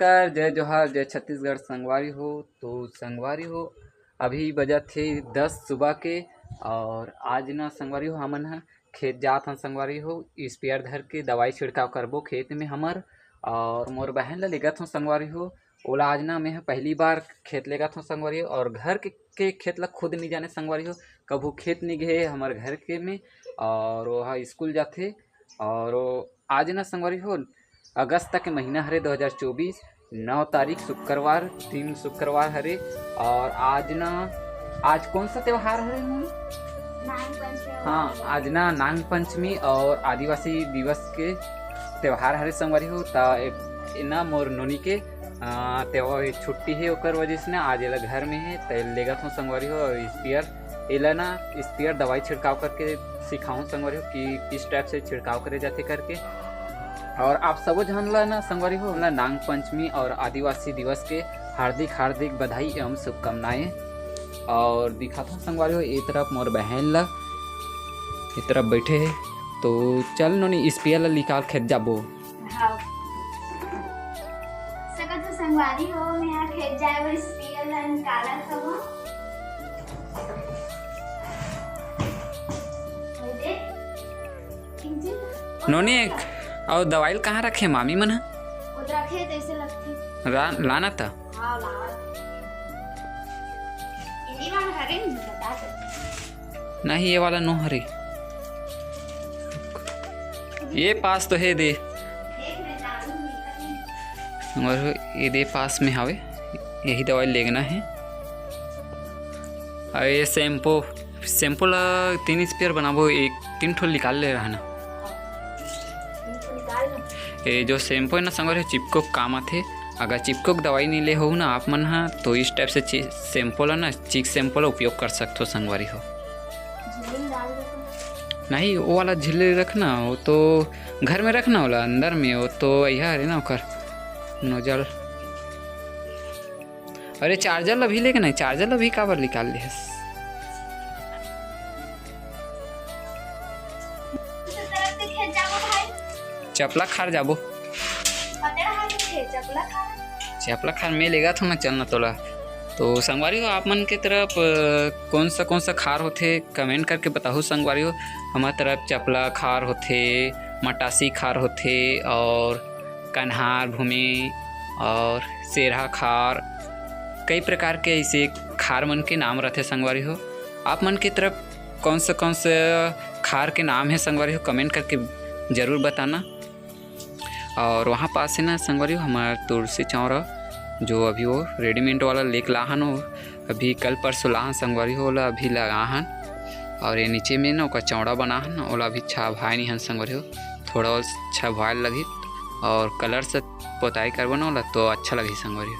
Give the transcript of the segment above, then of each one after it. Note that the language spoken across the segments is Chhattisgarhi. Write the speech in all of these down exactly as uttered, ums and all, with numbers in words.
यार, जय जोहार, जय छत्तीसगढ़ संगवारी हो। तो संगवारी हो, अभी बजत हे दस सुबह के, और आज ना संगवारी हो, हमन ह खेत जात हन संगवारी हो, स्प्रेयर धर के दवाई छिड़काव करबो खेत में हमर। और मोर बहन ला लेगत हूँ संगवारी हो, ओला आज ना मैं ह पहली बार खेत लेगत हूँ संगवारी हो, और घर के, के खेत ला खुद नहीं जाने संगवारी हो, कभू खेत नहीं गए हमर घर के में, और वो ह स्कूल जाथे। और वो आज ना संगवारी हो, अगस्त के महीना हरे दो हज़ार चौबीस, नौ तारीख शुक्रवार, दिन शुक्रवार हरे। और आज ना, आज कौन सा त्योहार हरे? नाग पंचमी। हाँ, आज ना नाग पंचमी और आदिवासी दिवस के त्योहार हरे संगवारी हो। त ए-, ए ना मोर नोनी के, आ, त्योहार छुट्टी है, ओकर वजह से ना आज एला घर में है, त लेगत हूँ संगवारी हो। और स्प्रेयर, एला ना स्प्रेयर दवाई छिड़काव करके सिखाऊं संगवारी हो कि किस टाइप से छिड़काव करे जाथे करके। और आप सबो झन ला ना संगवारी हो, ना नाग पंचमी और आदिवासी दिवस के हार्दिक हार्दिक बधाई एवं शुभकामनाएं। और दिखाता हूँ संगवारी हो, ये तरफ मोर बहन ला, ये तरफ बैठे है। तो चल नोनी, स्प्रेयर ला निकाल खेत जाबो। हाँ। सकत हो संगवारी हो, मैं यहाँ खेत जाए बर स्प्रेयर ला निकालत हवं। ये दे। नोनी, एक और दवाई ल कहाँ रखे मामी मन ह? वो रखे तैसे लगती। रा-, लाना था। हाँ, लावा। ये वाला हरे नहीं बता सकती। नहीं, ये वाला नो हरे। ये पास तो है दे। और ये दे पास में हवे, यही दवाई लेगना है। और ये शैम्पू, शैम्पू ला तीन स्प्रेयर बनाबो, एक तीन ठो निकाल ले रहना। ये जो शैम्पू है ना संगवारी हो, चिपको काम आथे। अगर चिपको के दवाई नहीं ले हो ना आप मन हा, तो इस टाइप से ची-, शैम्पू ला ना, चिक शैम्पू ला उपयोग कर सकते हो संगवारी हो। झिल्ली डाल देते हैं। नहीं, वो वाला झिल्ली रखना, वो तो घर में रखना वाला अंदर में, वो तो यह है ना ओकर नोजल। अरे चार्जर ला भी लेके नहीं, चार्जर ला भी काबर निकाल ले हस? चपला खार जाबो। चपला खार में लेगा थो ना, चलना तोला। तो संगवारी हो, आप मन के तरफ, अ, कौन सा, कौन सा खार होथे, comment करके बताहू संगवारी हो। हमार तरफ चपला खार होथे, मटासी खार होथे और कन्हार भूमि और सेरहा खार, कई प्रकार के ऐसे खार मन के नाम रथे संगवारी हो। आप मन के तरफ कौन सा, कौन सा खार के नाम है संगवारी हो, comment करके जरूर बताना। और वहाँ पास है ना संगवारी हो, हमार तुलसी चौरा, जो अभी वो readymade वाला लेके लाहन, वो अभी कल परसों लाहन संगवारी हो, ओला अभी लगाहन। और ये नीचे में ना ओकर चौड़ा बनाहन, ओला अभी छाभाए नहीं हन संगवारी हो, थोड़ा और छाभाए लगही। और colour से पोताई करबो ना ओला, तो अच्छा लगही संगवारी हो,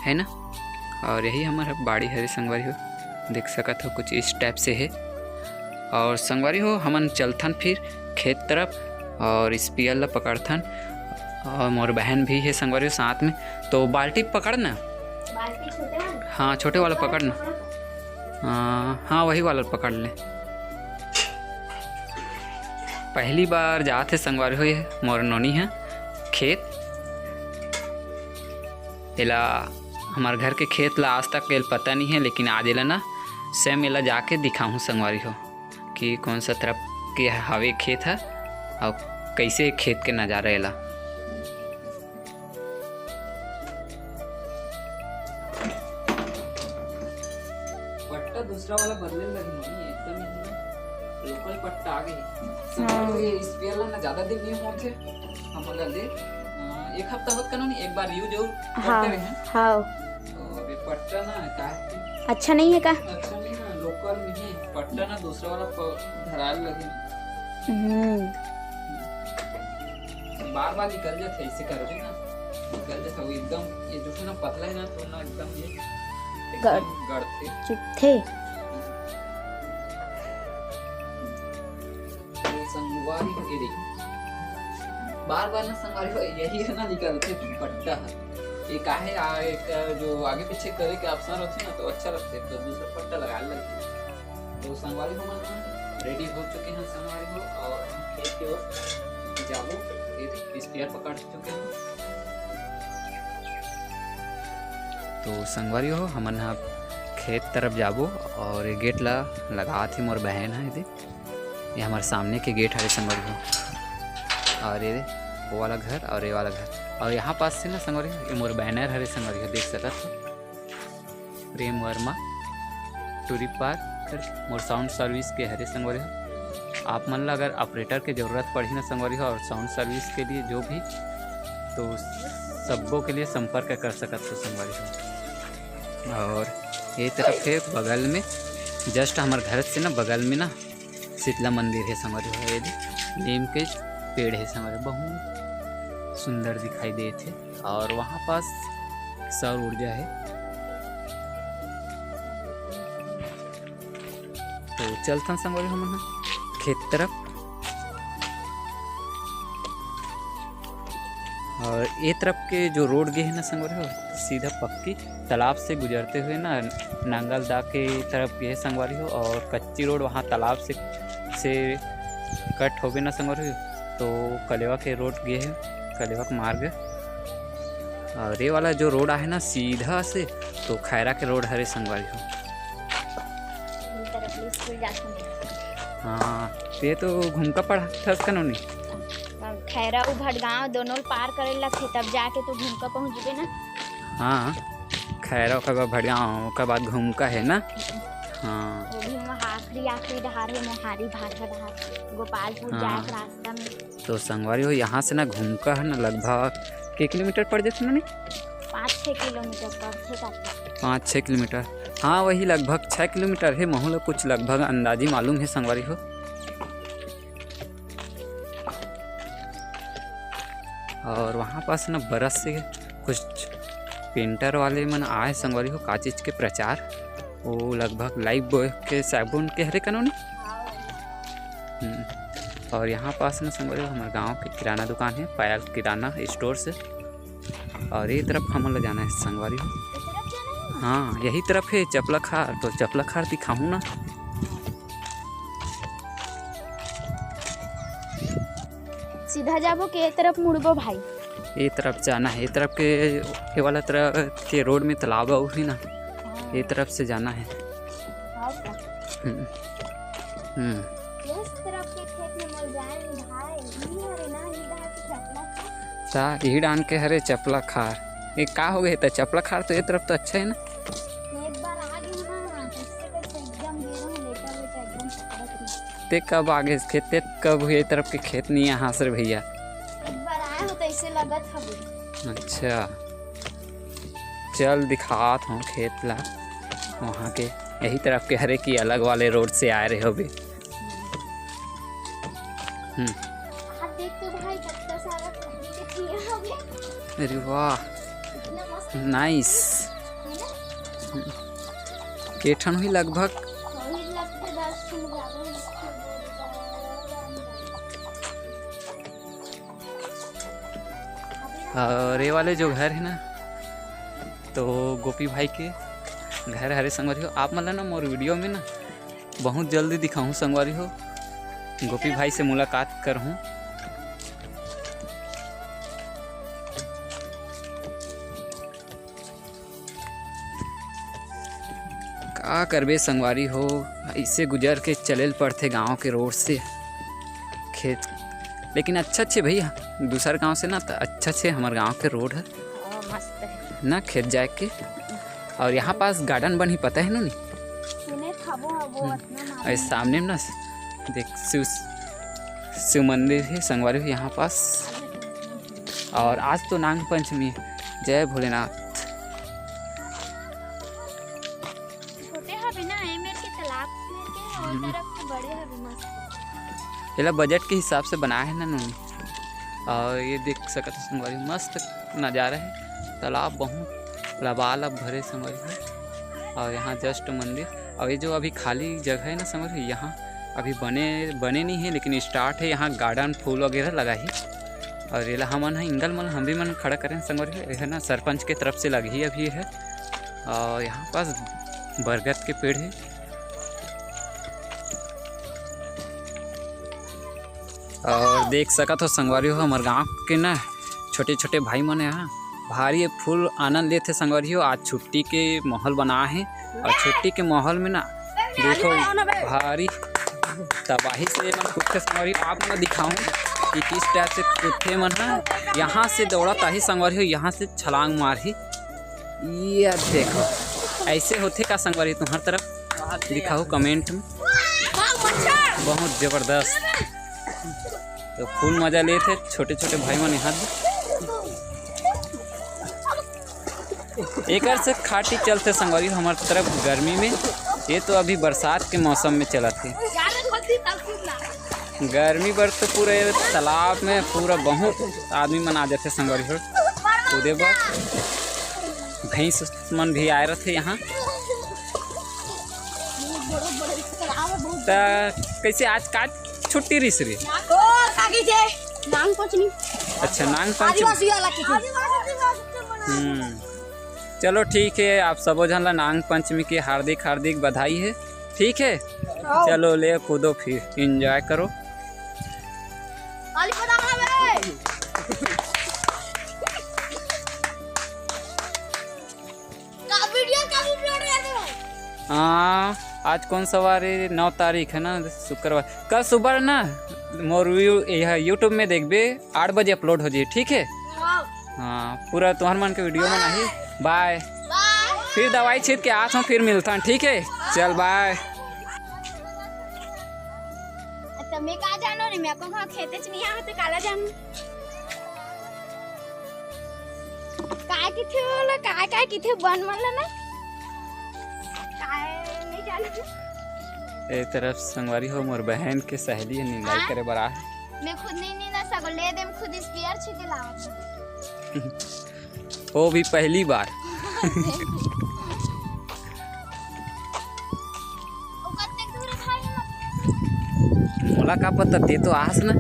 है ना। और यही हमर बाड़ी हरे संगवारी हो, देख सकत हो कुछ इस टाइप से है। और संगवारी हो, हमन चलथन फिर खेत तरफ और स्प्रेयर ला पकड़थन। और मोर बहन भी है संगवारी हो साथ में, तो बाल्टी पकड़ ना। बाल्टी छोटे वाला? हाँ, छोटे वाला पकड़ ना। हाँ, हाँ, वही वाला पकड़ ले। पहली बार जात हे संगवारी हो, ये मोर नोनी है खेत। एला, हमार घर के खेत ला आज तक एल पता नहीं है, लेकिन आज एला ना स्वयं एला जाके दिखाहूँ संगवारी हो कि कौन सा तरफ के हवे खेत ह और कैसे खेत के नजारा एला। पट्टा दूसरा वाला बदले लगी नहीं, एकदम ही local पट्टा आ गई। हाँ। तो ये स्प्रेयर ला ना ज्यादा दिन नहीं होते, हम बोला ले, अ, एक हफ्ता होत कनो नहीं, एक बार use जरूर हाँ, करते रहे। हाँ। और ये पट्टा ना काहे कि अच्छा नहीं है का? अच्छा नहीं है ना, local में ही पट्टा ना दूसरा वाला प-, धराल लगे। हम्म। बार बार निकल जाथे, ऐसे करबे ना, निकल जाथे। वो एकदम, ये जो है ना पतला है ना, तो ना एकदम ये गड़-, एकदम गड़थे। चुभथे। तो संगवारी हो, ये देखो, बार बार ना संगवारी हो, यही है ना निकलथे पट्टा है। ये काहे आ, एक जो आगे पीछे करे के option होथे ना, तो अच्छा लगथे, तो दूसरा पट्टा लगा लगथे। तो संगवारी हो, हमन ready हो चुके हैं संगवारी हो, और हम खेत के ओर जाबो। ये स्प्रेयर पकड़ चुके हैं। तो संगवारी हो, हमन ह खेत तरफ जाबो और ये गेट ला लगात हे मोर बहन ह। ये दे, ये हमर सामने के गेट हरे संगवारी हो, और ये दे, वो वाला घर और ये वाला घर, और यहाँ पास से ना संगवारी हो, ये मोर बैनर हरे संगवारी हो, देख सकत हो, प्रेम वर्मा टूरी पार्क, मोर साउंड सर्विस के हरे संगवारी हो। आप मन ला अगर ऑपरेटर के जरूरत पड़ही ना संगवारी हो, और साउंड सर्विस के लिए जो भी, तो सब्बो के लिए संपर्क कर सकत हो संगवारी हो। और ये तरफ हे बगल में, जस्ट हमर घर से ना बगल में ना शीतला मंदिर हे संगवारी हो। ये दे, नीम के पेड़ हे संगवारी हो, बहुत सुंदर दिखाई देत हे। और वहाँ पास सौर ऊर्जा हे। तो चलथन संगवारी हो हमन ह खेत तरफ। और ये तरफ के जो रोड गे हे ना संगवारी हो, सीधा पक्की तालाब से गुजरते हुए ना नांगल दा के तरफ गे हे संगवारी हो, और कच्ची रोड वहाँ तालाब से, से कट होगे ना संगवारी हो, तो कलेवा के रोड गे हे, कलेवा के मार्ग। और ये वाला जो रोड आहे ना सीधा से, तो खैरा के रोड हरे संगवारी हो। ये तरफ ले स्कूल जाथन। हाँ, ते तो घुमका पढ़थस कनो नहीं? अब खैरा अउ भटगांव दोनों ल पार करे लगथे, तब जाके तो घुमका पहुँचबे ना। हाँ, खैरा ओकर बाद भटगांव, ओकर बाद घुमका हे ना। हाँ। वो भी वहाँ आखिरी, आखिरी डहार हे, मोहारी भाठा डहार, गोपालपुर हाँ। जाए के रास्ता में। तो संगवारी हो, यहाँ से ना घुमका हे ना लगभग के किलोमीटर पड़ जाथे ना नहीं? पाँच छः किलोमीटर पड़थे काका। पाँच छः किलोमीटर, हाँ, वही लगभग छः किलोमीटर हे। महू ला कुछ लगभग अंदाजी मालूम हे संगवारी हो। और वहाँ पास ना बरस से कुछ पेंटर वाले मन आए संगवारी हो, का चीज के प्रचार, वो लगभग लाइफ बॉय के साबुन के हरे कनो नहीं। हम्म। और यहाँ पास ना संगवारी हो, हमर गांव के किराना दुकान हे, पायल किराना स्टोर से। और ये तरफ हमन ला जाना हे संगवारी हो। ये तरफ जाना हे ना? हाँ, यही तरफ हे चपला खार, तो चपला खार दिखाहूँ ना। सीधा जाबो के ए तरफ मुड़बो भाई? ये तरफ जाना हे, ये तरफ के, ये वाला तरफ के रोड में तालाब अउ हे ना, हाँ। ये तरफ से जाना हे। हाँ का? हम्म। हम्म। इस तरफ के खेत में मल जाए नहीं भाई, ये हरे ना, ये रहा कि चपला खार। ता यही डान के हरे चपला खार। ये का हो गए? तो चपला खार तो ये तरफ तो अच्छा हे ना। एक बार आ गए ना, इससे तो एकदम गिरो, लेटा लेटा एकदम पकड़त नहीं। ते कब आ गए खेत? ते कब हुए तरफ के खेत नहीं है? हाँ सर भैया। एक बार आए हो तो ऐसे लगत हवे। अच्छा, चल दिखात हूँ खेत ला, वहाँ के यही तरफ के हरे की अलग वाले रोड से आए रहे हो भी। हम्म। आप देख तो भाई, कितना सारा ककड़ी के पेड़ हो गए। अरे वाह, इतना मस्त नाइस। है ना? के ठन हुई लगभग? वही लगभग दस ठन ज्यादा ही लगते हैं। और ये वाले जो घर है ना, तो गोपी भाई के घर हरे संगवारी हो। आप मन ला ना मोर वीडियो में ना बहुत जल्दी दिखाहूँ संगवारी हो, गोपी भाई से मुलाकात करहूँ। का करबे संगवारी हो, ऐसे गुजर के चले ल पड़थे गांव के रोड से खेत। लेकिन अच्छा छे भैया, दूसर गांव से ना त अच्छा छे हमर गांव के रोड ह। हाँ, मस्त है। ना खेत जाए के। और यहाँ पास गार्डन बनी, पता है ना नी? सुने था वो, वो हम्म। अतना मालूम और सामने में ना देख शिव, शिव मंदिर है संगवारी हो यहाँ पास। और आज तो नाग पंचमी है। जय भोलेनाथ। छोटे हवे ना, ए मेर के तालाब मेर के, और हम्म। तरफ के बड़े हवे मस्त। एला बजट के हिसाब से बनाए है ना नोनी। और ये देख सकत हो संगवारी, मस्त नज़ारा है। तालाब बहुत लबालब भरे संगवारी है। और यहाँ जस्ट मंदिर, और ये जो अभी खाली जगह है ना संगवारी, यहाँ अभी बने, बने नहीं है, लेकिन स्टार्ट है। यहाँ गार्डन फूल वगैरह लगा ही। और ये ला हमन ह एंगल मन, हम भी मन खड़ा करें संगवारी हो, ये है ना सरपंच के तरफ से लगी अभी है। और यहाँ पास बरगद के पेड़ है। और देख सकत हो संगवारी हो, हमर गांव के ना छोटे-छोटे भाई मन हे, हाँ, भारी full आनंद लेथे संगवारी हो। आज छुट्टी के माहौल बना हे और छुट्टी के माहौल में ना देखो भारी तबाही से मन कूदथे संगवारी हो। आप मन दिखाऊं कि किस type से कूदथे मन ह। यहाँ से दौड़त आही संगवारी हो, यहाँ से छलांग मारही। ये देखो ऐसे होथे का संगवारी हो तुम्हार तरफ? दिखाओ comment में। बहुत जबरदस्त। तो full मजा लेथे छोटे छोटे भाई मन यहाँ। एकर से खाटी चलथे संगवारी हो हमर तरफ गर्मी में। ये तो अभी बरसात के मौसम में चलत हे। गर्मी बर तो पूरे तालाब में पूरा बहुत आदमी मन आ जाथे संगवारी हो कूदे बर। भैंस मन भी आए रथे यहाँ। त कैसे आज का छुट्टी रिस रे? ओ, का कहिथे? नांग पंचमी। अच्छा, नांग पंचमी। आदिवासी वाला कहिथे। हम्म, चलो ठीक है, आप सबो झन ला नांग पंचमी के हार्दिक हार्दिक बधाई है। ठीक है, आओ। चलो ले कूदो फिर enjoy करो। काली पता बे। का video, का video रहे थे भाई? हाँ, आज कौन सा वार है? नौ तारीख है ना, शुक्रवार। कल सुबह ना मोर view यह YouTube में देखबे, आठ बजे upload हो जाए, ठीक है? वाओ। हाँ, पूरा तुम्हार मन के video में नहीं। Bye। Bye। फिर दवाई छीट के आत हूँ, फिर मिलता हूँ, ठीक है? चल bye। अच्छा, मैं कहाँ जानो रे, मैं को कहाँ खेते च नहीं आते, काला जानो। काय किथे होला, काय, काय किथे बन मन ला ना? काय नहीं जानो। ए तरफ संगवारी हो, मोर बहन के सहेली है, निंदाई हाँ? करे बर आ। मैं खुद नहीं नींदा सको, ले दे, मैं खुद spear छीटे लावत। वो भी पहली बार। मोला का पता, ते तो आस ना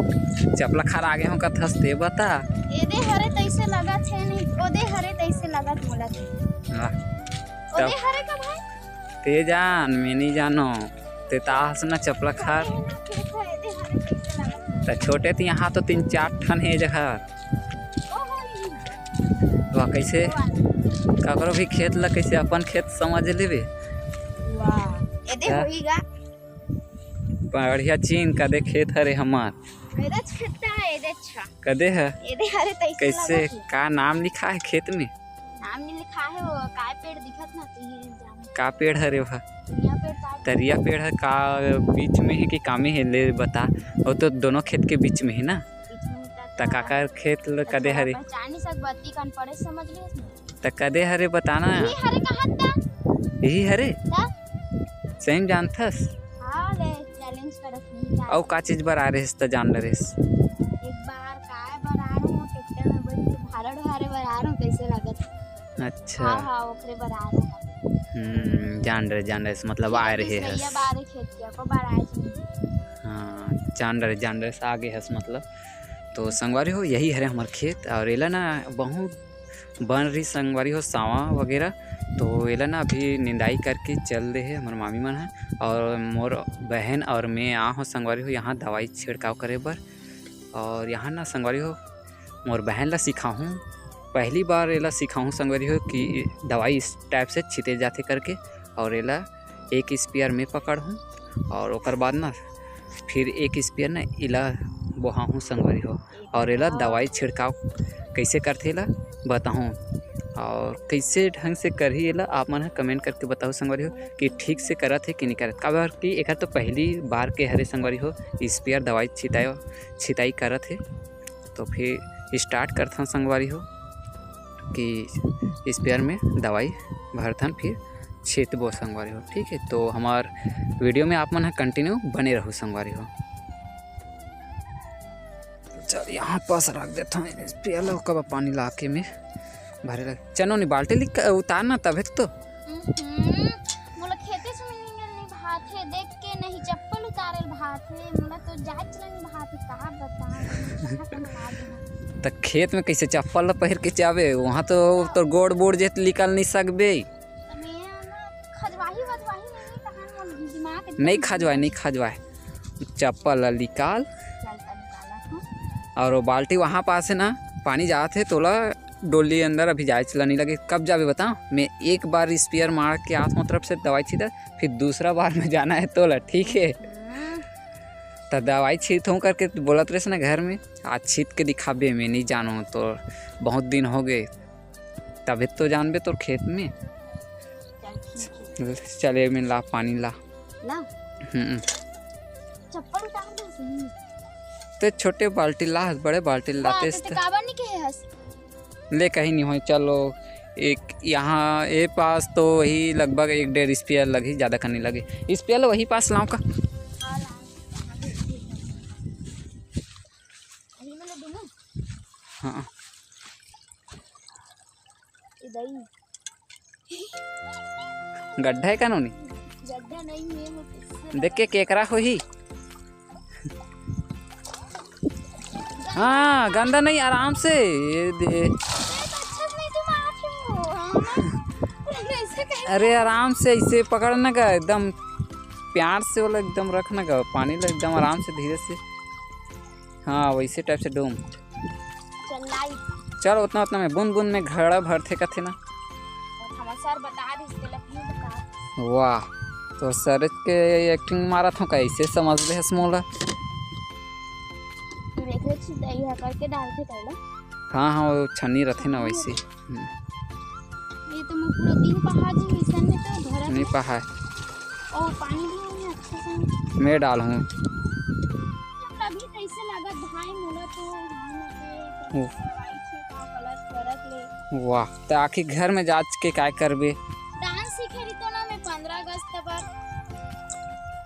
चपला खार आगे हो कथस, ते बता। एदे हरे तैसे लगत है नहीं, ओदे हरे तैसे लगत मोला तो। वाह। ओदे तब हरे का भाई? ते जान, मैं नहीं जानो। ते तो आस ना चपला खार। एदे हरे तैसे लगत। त छोटे ती यहाँ तो तीन चार ठन है जगह। ओहो, वाह, कैसे ककरो भी खेत ला कैसे अपन खेत समझ लेबे? वाह, एदे का? होई गा। बढ़िया चीन का दे खेत हरे हमार। एदे खेत है, एदे अच्छा। कदे है? एदे हरे तैसे कैसे, लगत है। का नाम लिखा है खेत में? नाम नहीं लिखा है, वो काय पेड़ दिखत ना, तो ये जाने। का पेड़ हरे वह? तरिया पेड़ का? तरिया पेड़ है का, बीच में है कि कामे है, ले बता। वो तो दोनों खेत के बीच में है ना। बीच में होता त था। काकर खेत ल-, कदे अच्छा, हरे? पहचान नहीं सकबा, अति कन पड़े समझ लियो। त कदे हरे बताना। यही हरे कहा था। यही हरे? त? सही में जानथस? हाँ, ले, challenge करत नहीं था। अउ का चीज बर आ रहे त जान डरेस? एक बार काय बर आ रहे हो, ट्रैक्टर में बैठ के भाड़ा ढोआरे बर आ रहे हो, कैसे लागत? अच्छा। हाँ, हाँ, ओकरे बर आ रहे हैं। हम्म, जान रहे, जान रहे, मतलब आए रहे हस। भैया बारे खेत के, को बार आए थे। हाँ, जान रहे, जान रहे, आगे हस मतलब। तो संगवारी हो, यही हरे हमर खेत, और एला ना बहुत बन रही संगवारी हो, सावा वगैरह, तो एला ना अभी निंदाई करके चल दे है हमर मामी मन है, और मोर बहन और मैं आ हो संगवारी हो यहाँ दवाई छिड़काव करे बर। और यहाँ ना संगवारी हो, मोर बहन ला सिखाहूँ, पहली बार एला सिखाहूँ संगवारी हो कि दवाई इस type से छिते जाथे करके, और एला एक spear में पकड़हूँ और ओकर बाद ना फिर एक spear ना एला बोहाहूँ संगवारी हो, और एला दवाई छिड़काव कैसे करथे एला बताहूँ, और कैसे ढंग से करही एला आप मन ह comment करके बताहू संगवारी हो कि ठीक से करत हे कि नहीं करत, काबर कि एकर तो पहली बार के हरे संगवारी हो spear दवाई छिताई छिताई करत हे। तो फिर start करथन संगवारी हो कि spear में दवाई भरथन, फिर छितबो संगवारी हो। ठीक है, तो हमार video में आप मन ह continue बने रहू संगवारी हो। चल, यहाँ पास रख देथन spear ला, ओकर बाद पानी ला के में भरे लग। चनो नी बाल्टी लिख उतारना तभे तो। हम्म, मोला खेते से मिलेंगे नहीं भात है, देख के नहीं चप्पल उतारे भात है, मोला तो जाए चलन भात है, कहा बताएं, कहाँ से मंगा देना। त खेत में कैसे चप्पल ला पहिर के जाबे? वहाँ तो तोर गोड़ बोड़ जे निकल नहीं सकबे। त मैं ना खजवाही वजवाही नहीं, नहीं कहाँ मोर दिमाग नहीं खजवाए, नहीं खजवाए। चप्पल ला निकाल। चल, चल, निकाला हूँ। और वो बाल्टी वहाँ पास है ना, पानी जात है, तोला डोली अंदर अभी जाए ला नहीं लगे। कब जाबे बता, मैं एक बार स्प्रेयर मार के आत हूँ तरफ से दवाई छींचत, फिर दूसरा बार में जाना है तोला, ठीक है? हाँ। त दवाई छींचत हूँ करके बोलत रहे ना घर में, आज छींच के दिखाबे, मैं नहीं जानों तो, बहुत दिन हो गए, तबे तो जानबे तोर खेत में। चल, ठीक है। चल, एक मिनट ला, पानी ला। ला। हम्म। चप्पल उतार दे। ते छोटे बाल्टी ला, बड़े बाल्टी ला, वाह, तेज ते तो। काबर नहीं कहे हस? ले, कहीं नहीं होय, चलो। एक यहाँ ए पास तो वही लगभग एक डेढ़ स्प्रेयर लगही, ज़्यादा का नहीं लगे। स्प्रेयर वही पास लाऊं का? हाँ, ला। यही में ले दूँ ना? हाँ। ए दई। गड्ढा है का नोनी? गड्ढा नहीं है, वो किससे देख के लगा? केकरा होही। हाँ, गंदा नहीं, आराम से। ये दे। अरे, तो अच्छा नहीं, तुम आप ही हो। हाँ, ना? ऐसे कैसे? अरे, आराम से ऐसे पकड़ना का, एकदम प्यार से वाला एकदम रखना का, पानी ला एकदम आराम से, धीरे से। हाँ, वैसे टाइप से डूम। चल, लाई। चल, उतना, उतना में, बूंद बूंद में घड़ा भरथे कथे ना। और हमार सर बता दिस, तेला क्यों बता? वाह, तो सर के एक्टिंग मारत हो, कैसे समझ ले हस मोला? तू देख ले, छिदाई हा करके डालथे पहले। हाँ, हाँ, वो छन्नी रथे ना वैसे। हम्म। ये तो मैं पूरा दिन पहा जी, ऐसा में तो भरा नहीं है। पहा है। ओ, पानी भी है अच्छा से। मैं डाल हूँ। अभी तो ऐसे लागत भाई मोला तो, हाँ, मैं तो ओ। दवाई छींटा, कलश करत ले। वाह, त आखिर घर में जाच के काय करबे? डांस सीखे रही तो ना मैं पंद्रह अगस्त बर।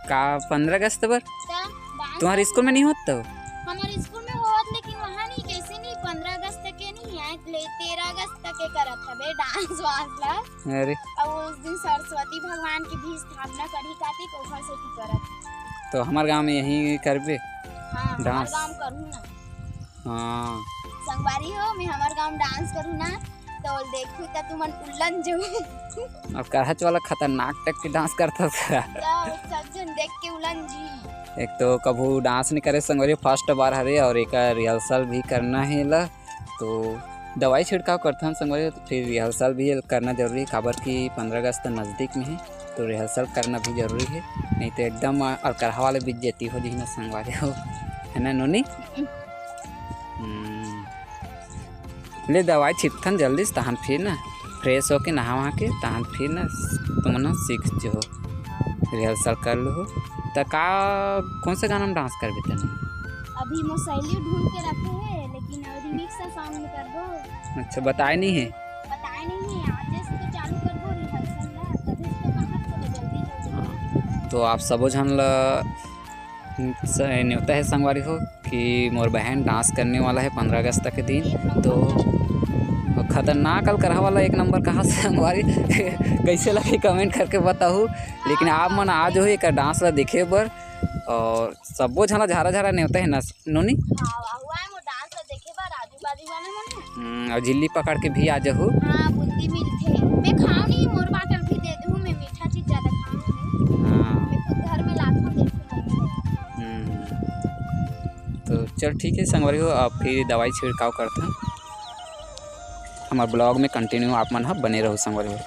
का पंद्रह अगस्त बर? त डांस तुम्हारे कर स्कूल में नहीं होत तो? हमारे स्कूल में होत, लेकिन वहाँ नहीं, कैसे नहीं, पंद्रह अगस्त के नहीं है, ले तेरह अगस्त तक के करत हवे डांस वांस ला। अरे। और उस दिन सरस्वती भगवान की भी स्थापना करी कातिक, ओखर से की करत। तो हमार गांव में यही करबे? हाँ, हमार डांस? गांव करू ना। हाँ। संगवारी हो, मैं हमार गांव डांस करू ना, तो देखू त तुमन उल्लन जो। अब करहच वाला खतरनाक टाइप के डांस करत हस। तो सब जन देख के उल्लन जी। एक तो कभू डांस नहीं करे संगवारी, फर्स्ट बार हरे और एकर रिहर्सल भी करना है ला। तो दवाई छिड़काव करथन संगवारी, तो फिर रिहर्सल भी करना जरूरी है, काबर कि पंद्रह अगस्त नजदीक में है, तो रिहर्सल करना भी जरूरी है, नहीं तो एकदम अरकरहा वाले बेइज्जती हो जही ना संगवारी हो, है ना नोनी? हम्म। ले दवाई छिटथन जल्दी से, तहन फिर ना फ्रेश होके नहा वहा के तहन फिर ना तुमन सीख जो रिहर्सल कर लो। त का, कौन से गाना में डांस करबे तनी? अभी मोर सहेली ढूंढ के रखे है, लेकिन रिमिक्स सॉन्ग में करबो। अच्छा, बताए नहीं है? बताए नहीं है, आज से तो चालू करबो रिहर्सल ला, तभी तो कहाँ से जल्दी जल्दी। हाँ, तो आप सबो झन ला स-, न्योता है संगवारी हो कि मोर बहन डांस करने वाला है पंद्रह अगस्त के दिन। तो खतरनाक अलकरहा वाला एक नंबर कहा संगवारी कैसे लगे कमेंट करके बताहू। लेकिन आप मन आ जो एक डांस ला देखे बर और सबो झन ला झारा झारा न्योता है ना नोनी। हाँ, हुआ है वो डांस ला देखे बर आजू बाजू वाले मन है। हम्म, और झिल्ली पकड़ के भी आ जाहू। हाँ, बूंदी मिलथे। मैं खाओ नहीं, मोर बाटल भी दे दूँ, मैं मीठा चीज ज्यादा खाओ नहीं। हाँ। मैं खुद घर में लाथों, देखो मम्मी। हम्म। तो चल ठीक है संगवारी हो, अब फिर दवाई छिड़काव करथन। हमारे ब्लॉग में कंटिन्यू आप मन ह बने रहो संगवारी हो।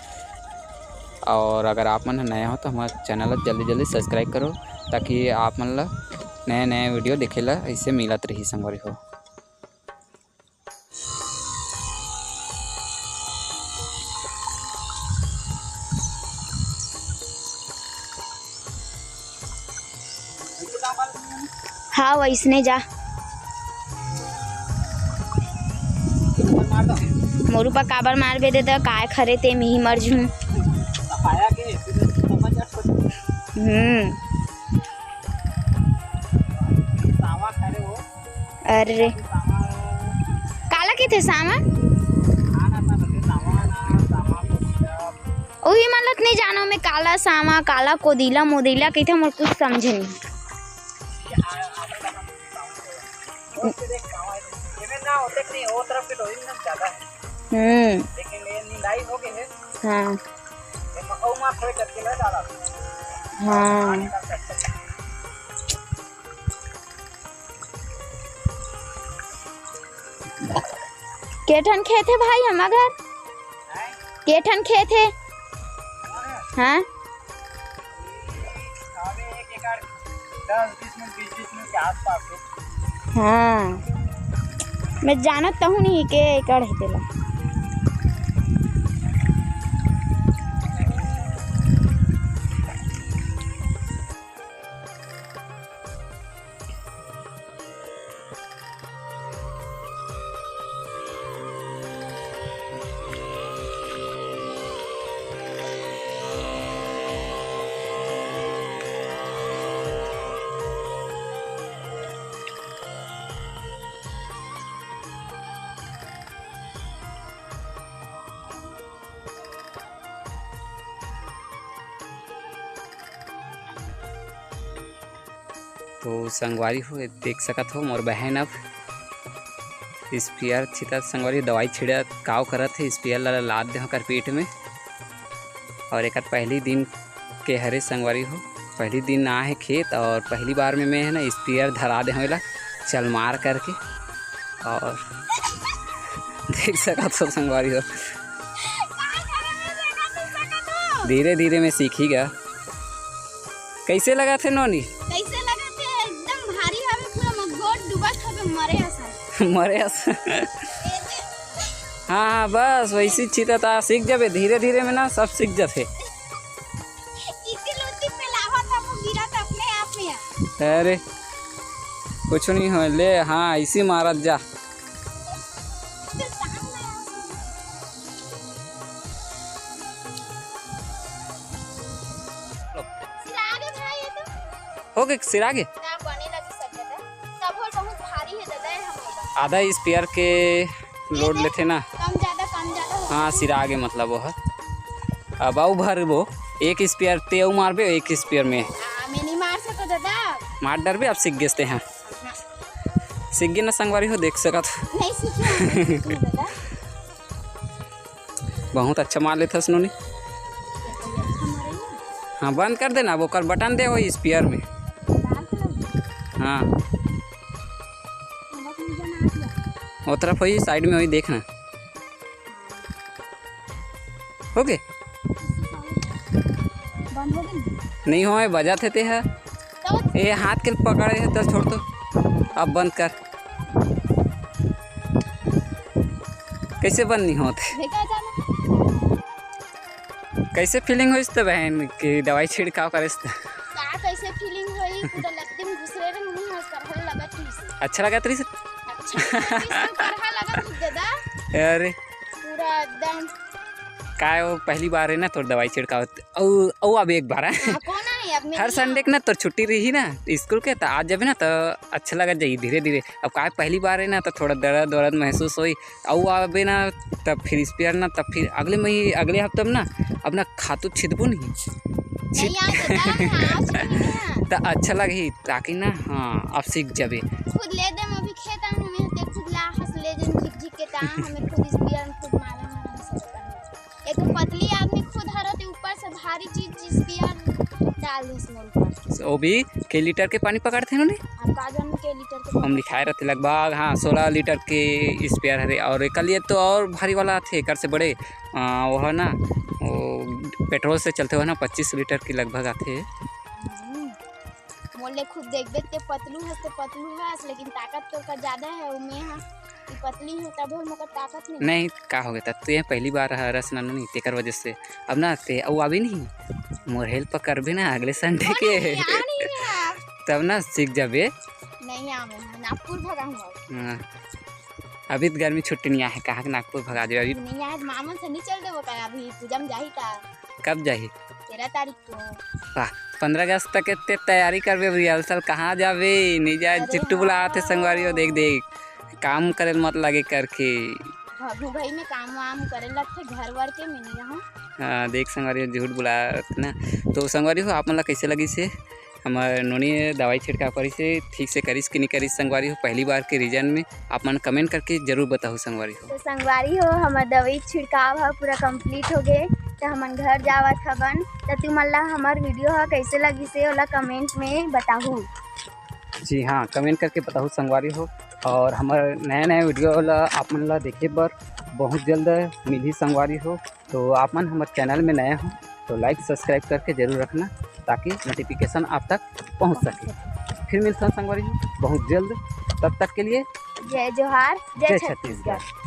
और अगर आप मन ह नया हो तो हमारे चैनल ला जल्दी जल्दी सब्सक्राइब करो, ताकि आप मन ला नया नया वीडियो देखे ला ऐसे मिलत रही संगवारी हो। हाँ, वैसने जा। मोर ऊपर काबर मारबे दे, त काय खरे ते मिही मर जूं। हम्म। अरे, काला कहिथे सामा? उही मन ल त नइ जानव मैं, काला सामा, काला कोदिला, मोदिला कहिथे, मोर कुछ समझे नइ। हम्म। हाँ। के ठन खेत हे भाई हमर घर? के ठन खेत हे? हाँ। हाँ, मैं जानत तहूँ नहीं के एकड़ हे तेला। तो संगवारी हो, देख सकत हो मोर बहन अब स्पेयर छितत, संगवारी दवाई छिड़काव करत हे। स्पेयर ला लाद दे ओकर पीठ में। और एकर पहली दिन के हरे संगवारी हो, पहली दिन आ हे खेत और पहली बार में मैं है ना स्पेयर धरा दे हूँ एला चल मार करके। और देख सकत हो संगवारी हो, धीरे धीरे में सीखी गा। कैसे लगत हे नोनी? कैसे लगत हे? एकदम भारी हवे, पूरा मगोट डूबत हवे, मरे असन। मरे असन। हाँ, हाँ, बस वैसी छितत आ, सीख जाबे धीरे धीरे में ना, सब सीख जाथे। इसी लोटी पे लावा था, वो गिरा था अपने आप में। अरे, कुछ नहीं हो ले, हाँ, इसी मारत जा। सिरागे भाई, ये तो हो गए, सिरागे? ना, बने लगी सब जगह। सब होल बहुत भारी है दादा, ये हम लोग। आधा स्पेयर के लोड लेथे ना। कम ज्यादा, कम ज्यादा हो। हाँ, सिरागे मतलब वो है। अब अउ भरबो, एक स्पेयर ते अउ मारबे, एक स्पेयर में। आ, मैं नहीं मार सको दादा। मार डरबे, अब सीख गेस ते हैं। हाँ। सीख गे ना संगवारी हो, देख सकत। नहीं सीखे, नहीं सीखे दादा। बहुत अच्छा मार लेथस नोनी। हाँ, बंद कर देना, अब ओकर बटन दे होई स्पेयर में। हाँ, वो तरफ होई, साइड में होई, देखना। हो गए? बंद हो गए? नहीं होए, बजात हे ते ह। तो? ए, हाथ के पकड़े हे, तो छोड़ तो। अब बंद कर। कैसे बंद नहीं होत? देखा जाना। कैसे फीलिंग होइस त बहन कि दवाई छिड़काव करेस त? का कैसे फीलिंग होई? पूरा लत्ती में घुसरे रहे, मुंह हंस कर होए लगत रहिस। अच्छा लगत रहिस? अच्छा लगत रहिस, तो करहा लगत रहिस दादा। अरे। पूरा एकदम। काय वो पहली बार है ना तोर दवाई छिड़काव? अउ, अउ अब एक बार है। हाँ, कौन है? अब मैं हर नहीं संडे आऊँ। के ना तोर छुट्टी रही ना स्कूल के, त आ जाबे ना त अच्छा लगत जाई धीरे धीरे। अब काय पहली बार है ना, त थोड़ा दर्द वर्द महसूस होई। अउ आबे ना, तब फिर स्पेयर ना, तब फिर अगले मही-, अगले हफ्ते में ना, अब ना खातू छिदबो नहीं। नहीं, आज दादा, मैं आज नहीं है। त अच्छा लगही, ताकि ना, हाँ, अब सीख जाबे। खुद ले दे, मैं भी खेत आ, हमें ते खुद ला हंस ले जन झिक झिक के ता, हमें खुद स्पेयर में खुद मारे, मारे हंस लेता है। एक तो पतली आदमी खुद हरो, ते ऊपर से भारी चीज स्पेयर डाल दे इसमें ऊपर। वो भी के लीटर के पानी पकड़ते हैं ना? अब का जान के लीटर के हम लिखाए रहते लगभग, हाँ, सोलह लीटर के स्पेयर हरे। और एकर लिए तो और भारी वाला आथे, एकर से बड़े, आ, वो है ना, वो पेट्रोल से चलते हुए ना, पच्चीस लीटर के लगभग आथे। हम्म। मोले खुद देखबे ते पतलू हस, ते पतलू हस, लेकिन ताकत तोर का ज्यादा है, उमे हा। ई पतली है, तब हम ओकर ताकत नहीं। नहीं, का हो गया? तब तो ये पहली बार हरस ना, नहीं, तेकर वजह से। अब ना ते, अउ आबे नहीं, मोर हेल्प करबे ना अगले संडे के। नहीं, आ नहीं है। तब ना सीख जाबे। नहीं आवे, नागपुर भगा हूँ। हाँ। अभी तो गर्मी छुट्टी नहीं आहे, कहाँ के नागपुर भगा देबे अभी? नहीं आए, मामा से नहीं चल देबो का, अभी पूजा में जाही का। कब जाही? तेरह तारीख को। वाह, पंद्रह अगस्त तक के ते तैयारी करबे, रिहर्सल कहाँ जाबे? नहीं जाए, अरे चिट्टू बुलात हे हाँ। संगवारी हो, देख, देख, काम करे मत लगे करके। भगू भाई में काम वाम करे लगथे, घर वर के में नहीं रहूँ। हाँ, देख संगवारी हो, झूठ बुलात ना। तो संगवारी हो, आप मन ला कैसे लगिस हे? हमर नोनी दवाई छिड़काव करिस हे, ठीक से करिस कि नहीं करिस संगवारी हो, पहली बार के रीजन में आप मन comment करके जरूर बताहू संगवारी हो। तो संगवारी हो, हमर दवाई छिड़काव ह पूरा complete हो गे, तो हमन घर जावत हवन। तो तुमन ला हमर video ह कैसे लगिस हे, ओला comment में बताहू। जी हाँ, comment करके बताहू संगवारी हो। और हमर नया नया वीडियो ला आप मन ला देखे बर बहुत जल्द मिलही संगवारी हो। तो आप मन हमर चैनल में नया हो तो लाइक सब्सक्राइब करके जरूर रखना, ताकि नोटिफिकेशन आप तक पहुंच सके। फिर मिलथन संगवारी हो बहुत जल्द, तब तक के लिए जय जोहार, जय जय छत्तीसगढ़। छत्तीसगढ़।